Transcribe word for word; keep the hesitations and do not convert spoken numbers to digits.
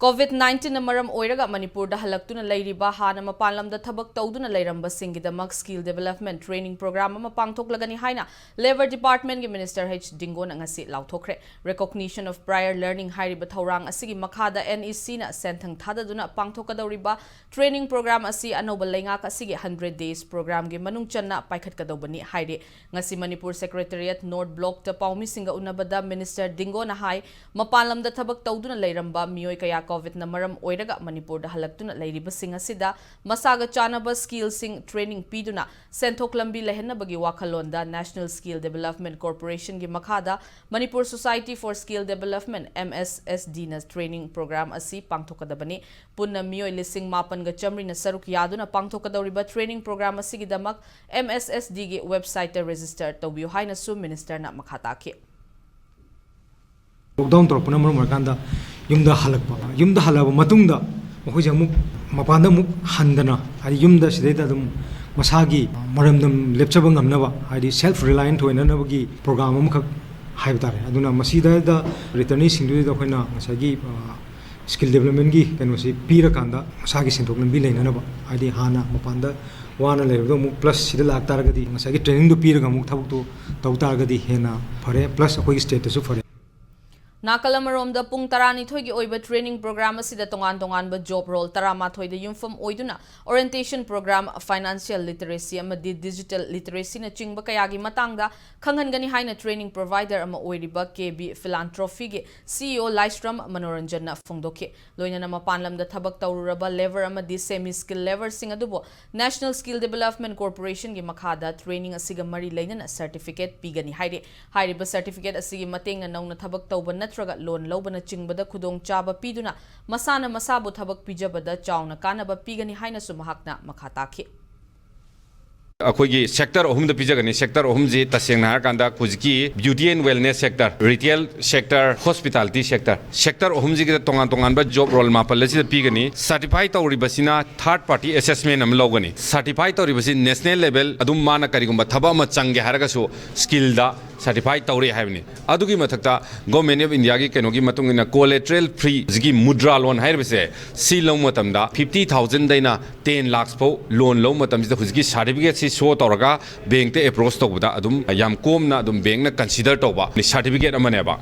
COVID nineteenꯅ ꯃꯔꯝ ꯑꯣꯏꯔꯒ ꯃꯅꯤꯄꯨꯔꯗ ꯍꯜꯂꯛꯇꯨꯅ ꯂꯩꯔꯤꯕ, ꯍꯥꯟꯅ ꯃꯄꯥꯟ ꯂꯝꯗ ꯊꯕꯛ ꯇꯧꯗꯨꯅ ꯂꯩꯔꯝꯕꯁꯤꯡꯒꯤꯗꯃꯛ Skill Development Training Program ꯑꯃ ꯄꯥꯡꯊꯣꯛꯂꯒꯅꯤ ꯍꯥꯏꯅ Labour Departmentꯀꯤ Minister H ꯗꯤꯡꯒꯣꯅ ꯉꯁꯤ ꯂꯥꯎꯊꯣꯛꯈ꯭ꯔꯦ꯫ Recognition of Prior Learning ꯍꯥꯏꯔꯤꯕ ꯊꯧꯔꯥꯡ ꯑꯁꯤꯒꯤ ꯃꯈꯥꯗ NECꯅ ꯁꯦꯟꯊꯪ ꯊꯥꯗꯗꯨꯅ ꯄꯥꯡꯊꯣꯛꯀꯗꯧꯔꯤꯕ training program ꯑꯁꯤ ꯑꯅꯧꯕ ꯂꯩꯉꯥꯛ ꯑꯁꯤꯒꯤ hundred days programꯒꯤ ꯃꯅꯨꯡ ꯆꯟꯅ ꯄꯥꯏꯈꯠꯀꯗꯧꯕꯅꯤ ꯍꯥꯏꯔꯤ꯫ ꯉꯁꯤ ꯃꯅꯤꯄꯨꯔ Secretariat North Blockꯇ ꯄꯥꯎꯃꯤꯁꯤꯡꯒ ꯎꯅꯕꯗ Minister ꯗꯤꯡꯒꯣꯅ ꯍꯥꯏ, ꯃꯄꯥꯟ ꯂꯝꯗ ꯊꯕꯛ ꯇꯧꯗꯨꯅ ꯂꯩꯔꯝꯕ ꯃꯤꯑꯣꯏ ꯀꯌꯥ COVIDꯅ ꯃꯔꯝ ꯑꯣꯏꯔꯒ ꯃꯅꯤꯄꯨꯔꯗ ꯍꯜꯂꯛꯇꯨꯅ ꯂꯩꯔꯤꯕꯁꯤꯡ ꯑꯁꯤꯗ ꯃꯁꯥꯒ ꯆꯥꯟꯅꯕ skillꯁꯤꯡ training ꯄꯤꯗꯨꯅ ꯁꯦꯟꯊꯣꯛ ꯂꯝꯕꯤ ꯂꯩꯍꯟꯅꯕꯒꯤ ꯋꯥꯈꯜꯂꯣꯟꯗ National Skill Development Corporationꯒꯤ ꯃꯈꯥꯗ Manipur Society for Skill Development, MSSDꯅ training program ꯑꯁꯤ ꯄꯥꯡꯊꯣꯛꯀꯗꯕꯅꯤ꯫ ꯄꯨꯟꯅ ꯃꯤꯑꯣꯏ ꯂꯤꯁꯤꯡ ꯃꯥꯄꯟꯒ ꯆꯥꯃꯔꯤꯅ ꯁꯔꯨꯛ ꯌꯥꯗꯨꯅ ꯄꯥꯡꯊꯣꯛꯀꯗꯧꯔꯤꯕ training program ꯑꯁꯤꯒꯤꯗꯃꯛ MSSDꯒꯤ websiteꯇ register ꯇꯧꯕꯤꯌꯨ ꯍꯥꯏꯅꯁꯨ Ministerꯅ ꯃꯈꯥ ꯇꯥꯈꯤ꯫ Lockdown ꯇꯧꯔꯛꯄꯅ ꯃꯔꯝ ꯑꯣꯏꯔꯀꯥꯟꯗ ꯌꯨꯝꯗ ꯍꯜꯂꯛꯄ, ꯌꯨꯝꯗ ꯍꯜꯂꯛꯑꯕ ꯃꯇꯨꯡꯗ ꯃꯈꯣꯏꯁꯦ ꯑꯃꯨꯛ ꯃꯄꯥꯟꯗ ꯑꯃꯨꯛ ꯍꯟꯗꯅ, ꯍꯥꯏꯗꯤ ꯌꯨꯝꯗ ꯁꯤꯗꯩꯗ ꯑꯗꯨꯝ ꯃꯁꯥꯒꯤ ꯃꯔꯝꯗꯝ ꯂꯦꯞꯆꯕ ꯉꯝꯅꯕ, ꯍꯥꯏꯗꯤ self reliant ꯑꯣꯏꯅꯅꯕꯒꯤ program ꯑꯃꯈꯛ ꯍꯥꯏꯕ ꯇꯥꯔꯦ꯫ ꯑꯗꯨꯅ ꯃꯁꯤꯗꯩꯗ returnee ꯁꯤꯡꯗꯨꯗ ꯑꯩꯈꯣꯏꯅ ꯉꯁꯥꯏꯒꯤ skill developmentꯀꯤ ꯀꯩꯅꯣꯁꯤ ꯄꯤꯔꯀꯥꯟꯗ ꯃꯁꯥꯒꯤ ꯁꯦꯟꯊꯣꯛ ꯂꯝꯕꯤ ꯂꯩꯅꯅꯕ, ꯍꯥꯏꯗꯤ ꯍꯥꯟꯅ ꯃꯄꯥꯟꯗ ꯋꯥꯅ ꯂꯩꯔꯨꯕꯗꯣ ꯑꯃꯨꯛ plus ꯁꯤꯗ ꯂꯥꯛ ꯇꯥꯔꯒꯗꯤ, ꯉꯁꯥꯏꯒꯤ trainingꯗꯣ ꯄꯤꯔꯒ ꯑꯃꯨꯛ ꯊꯕꯛꯇꯣ ꯇꯧ ꯇꯥꯔꯒꯗꯤ ꯍꯦꯟꯅ ꯐꯔꯦ, plus ꯑꯩꯈꯣꯏꯒꯤ stateꯇꯁꯨ ꯐꯔꯦ꯫ ꯅꯥꯀꯜ ꯑꯃꯔꯣꯝꯗ, ꯄꯨꯡ ꯇꯔꯥꯅꯤꯊꯣꯏꯒꯤ ꯑꯣꯏꯕ training program ꯑꯁꯤꯗ ꯇꯣꯉꯥꯟ ꯇꯣꯉꯥꯟꯕ job role ꯇꯔꯥꯃꯥꯊꯣꯏꯗ ꯌꯨꯝꯐꯝ ꯑꯣꯏꯗꯨꯅ orientation program, financial literacy ꯑꯃꯗꯤ digital literacyꯅꯆꯤꯡꯕ ꯀꯌꯥꯒꯤ ꯃꯇꯥꯡꯗ ꯈꯪꯍꯟꯒꯅꯤ ꯍꯥꯏꯅ training provider ꯑꯃ ꯑꯣꯏꯔꯤꯕ KB Philanthropyꯒꯤ CEO ꯂꯥꯏꯁ꯭ꯔꯝ ꯃꯅꯣꯔꯟꯖꯟꯅ ꯐꯣꯡꯗꯣꯛꯈꯤ꯫ ꯂꯣꯏꯅꯅ ꯃꯄꯥꯟ ꯂꯝꯗ ꯊꯕꯛ ꯇꯧꯔꯨꯔꯕ labour ꯑꯃꯗꯤ semi skill labourꯁꯤꯡ ꯑꯗꯨꯕꯨ National Skill Development Corporationꯒꯤ ꯃꯈꯥꯗ training ꯑꯁꯤꯒ ꯃꯔꯤ ꯂꯩꯅꯅ certificate ꯄꯤꯒꯅꯤ ꯍꯥꯏꯔꯤ꯫ ꯍꯥꯏꯔꯤꯕ certificate ꯑꯁꯤꯒꯤ ꯃꯇꯦꯡꯅ ꯅꯧꯅ ꯊꯕꯛ ꯇꯧꯕ ꯅꯠꯇ꯭ꯔꯒ loan ꯂꯧꯕꯅꯆꯤꯡꯕꯗ ꯈꯨꯗꯣꯡꯆꯥꯕ ꯄꯤꯗꯨꯅ ꯃꯁꯥꯅ ꯃꯁꯥꯕꯨ ꯊꯕꯛ ꯄꯤꯖꯕꯗ ꯆꯥꯎꯅ ꯀꯥꯟꯅꯕ ꯄꯤꯒꯅꯤ ꯍꯥꯏꯅꯁꯨ ꯃꯍꯥꯛꯅ ꯃꯈꯥ ꯇꯥꯈꯤ꯫ ꯑꯩꯈꯣꯏꯒꯤ ꯁꯦꯛꯇꯔ ꯑꯍꯨꯝꯗ ꯄꯤꯖꯒꯅꯤ꯫ ꯁꯦꯛꯇꯔ ꯑꯍꯨꯝꯁꯤ ꯇꯁꯦꯡꯅ ꯍꯥꯏꯔꯀꯥꯟꯗ ꯍꯧꯖꯤꯛꯀꯤ beauty and wellness sector, retail sector, hospitality sector, sector ꯑꯍꯨꯝꯁꯤꯒꯤꯗ ꯇꯣꯉꯥꯟ ꯇꯣꯉꯥꯟꯕ ꯖꯣꯕ ꯔꯣꯜ ꯃꯥꯄꯜ ꯑꯁꯤꯗ ꯄꯤꯒꯅꯤ꯫ ꯁꯔꯇꯤꯐꯥꯏ ꯇꯧꯔꯤꯕꯁꯤꯅ ꯊꯥꯔꯠ ꯄꯥꯔꯇꯤ ꯑꯦꯁꯦꯁꯃꯦꯟ ꯑꯃ ꯂꯧꯒꯅꯤ꯫ ꯁꯔꯇꯤꯐꯥꯏ ꯇꯧꯔꯤꯕꯁꯤ ꯅꯦꯁꯅꯦꯜ ꯂꯦꯚꯦꯜ, ꯑꯗꯨꯝ ꯃꯥꯅ ꯀꯔꯤꯒꯨꯝꯕ ꯊꯕꯛ ꯑꯃ ꯆꯪꯒꯦ ꯍꯥꯏꯔꯒꯁꯨ ꯁ꯭ꯀꯤꯜꯗ ꯁꯔꯇꯤꯐꯥꯏ ꯇꯧꯔꯦ ꯍꯥꯏꯕꯅꯤ꯫ ꯑꯗꯨꯒꯤ ꯃꯊꯛꯇ Government of Indiaꯒꯤ ꯀꯩꯅꯣꯒꯤ ꯃꯇꯨꯡ ꯏꯟꯅ collateral free ꯍꯧꯖꯤꯛꯀꯤ ꯃꯨꯗ꯭ꯔꯥ ꯂꯣꯟ ꯍꯥꯏꯔꯤꯕꯁꯦ, ꯁꯤ ꯂꯧꯕ ꯃꯇꯝꯗ fifty thousandꯗꯩꯅ ten lakhs ꯐꯥꯎ ꯂꯣꯟ ꯂꯧꯕ ꯃꯇꯝꯁꯤꯗ ꯍꯧꯖꯤꯛꯀꯤ ꯁꯥꯔꯇꯤꯐꯤꯀꯦꯠꯁꯤ ꯁꯣ ꯇꯧꯔꯒ ꯕꯦꯡꯛꯇ ꯑꯦꯄ꯭ꯔꯣꯆ ꯇꯧꯕꯗ ꯑꯗꯨꯝ ꯌꯥꯝ ꯀꯣꯝꯅ ꯑꯗꯨꯝ ꯕꯦꯡꯛꯅ ꯀꯟꯁꯤꯗꯔ ꯇꯧꯕ ꯁꯥꯔꯇꯤꯐꯤꯀꯦꯠ ꯑꯃꯅꯦꯕ꯫